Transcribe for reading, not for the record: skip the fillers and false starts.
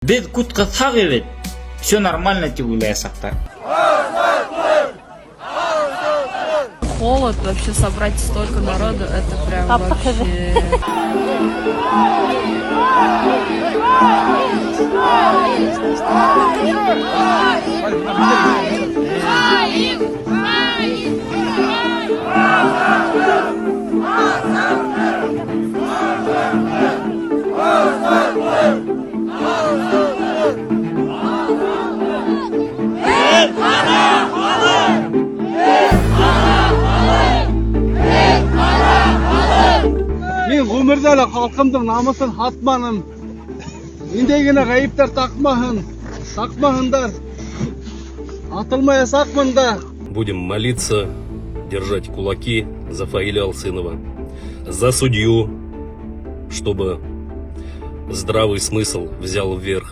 Без күт кыссак бит, все нормально дип уйлаячаклар. Холод, вообще собрать столько народу, это прям вообще. Мин гомердә лә халкымның намысын һатманым. Ниндәй генә гаепләр такмаһын, такмаһындар. Атылмаячакмын да. Будем молиться, держать кулаки за Фаиля Алсынова, за судью, чтобы здравый смысл взял вверх.